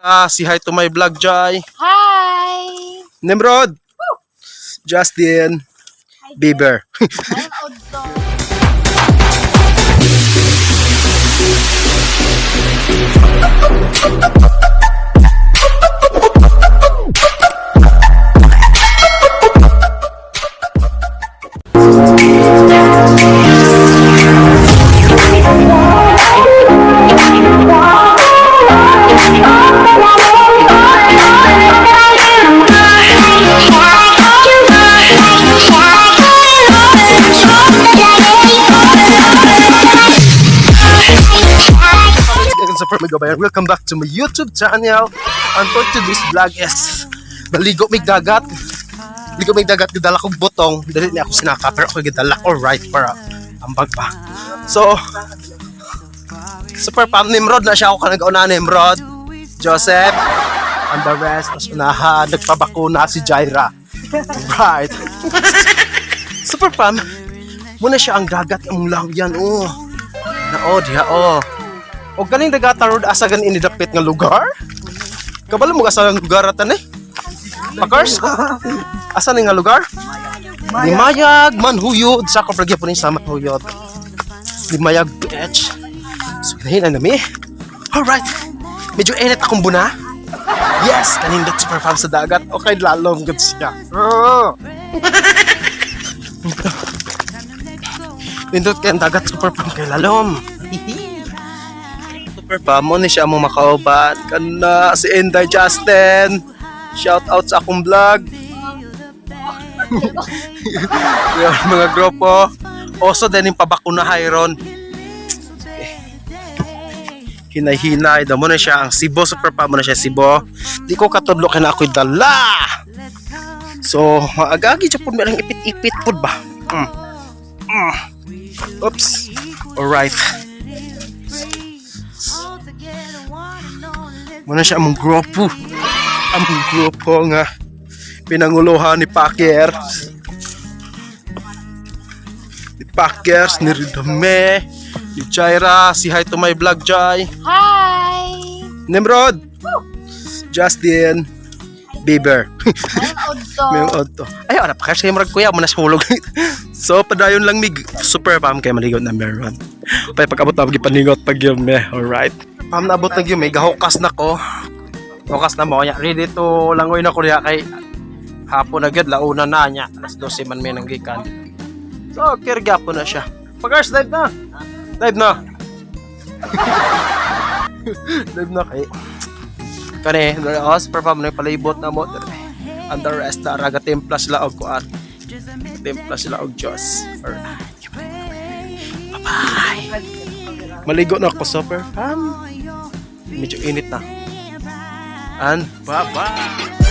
Ah, say hi to my vlog, Jai. Hi! Nimrod. Justin. Bieber. Mayong odto. Sa Gabayan. Welcome back to my YouTube channel. And for today's vlog is maligo may dagat. Ligo may dagat, gidala kong butong. Dali niya ako sinaka, pero ako gidala ko right para ambag pa. So, super pam Nimrod na siya ako kanag-una Nimrod. Joseph, and the rest, tas unahan, nagpabakuna si Jaira. Right. Super pam, muna siya ang dagat ang lawyan, oh. Na oh, diha oh. O ganing dagata road asa ganin inidapit nga lugar? Kabalo mo asa ang lugar atan eh? Pakars? Asa ni nga lugar? Limayag, Manhuyod. Sa ako po ni sa Manhuyod. Limayag Beach. So kinahin na nami. Alright. Medyo init akong buna. Yes, kanindot super fam sa dagat. Okay, lalong good siya. Oh. Nindot kay ang dagat super fam kay lalom. Super fam mo ni siya mo makauban. Kana si Inday Justin. Shout out sa akong vlog. Yung mga grupo. Oso din yung pabakuna ron. Hinay-hinay. Damo na siya ang Sibo. Super pa mo na siya Sibo. Di ko katudlo kay na ako'y dala. So, maagagi siya po merang ipit-ipit po ba? Oops. Alright. Muna siya among grupo. Among grupo nga pinanguluhan ni Packer. Ni Packers, ni Ridome, ni Jaira. Si hi to my vlog, Jai. Hi! Nimrod. Justin. Bieber. Mayong odto. Mayong odto. Ay, wala pa kasi murag kuya mo na hulog. So padayon lang mig super pam kay maligot na meron. Pay pag-abot na gipaningot pag yun me. Alright. Pam naabot na gyud may gahukas na ko. Hukas na mo nya. Ready to langoy na ko diha kay hapon na gyud launa na nya. Alas 12 man may nanggikan. So kirga po na siya. Pagars dive na. Dive na. Dive na kay kani oh, super pam na palibot na mo and the rest na raga timpla sila og kuan timpla sila og Diyos. Alright. Bye-bye. Maligo na ako super fam. Medyo init na. And bye-bye.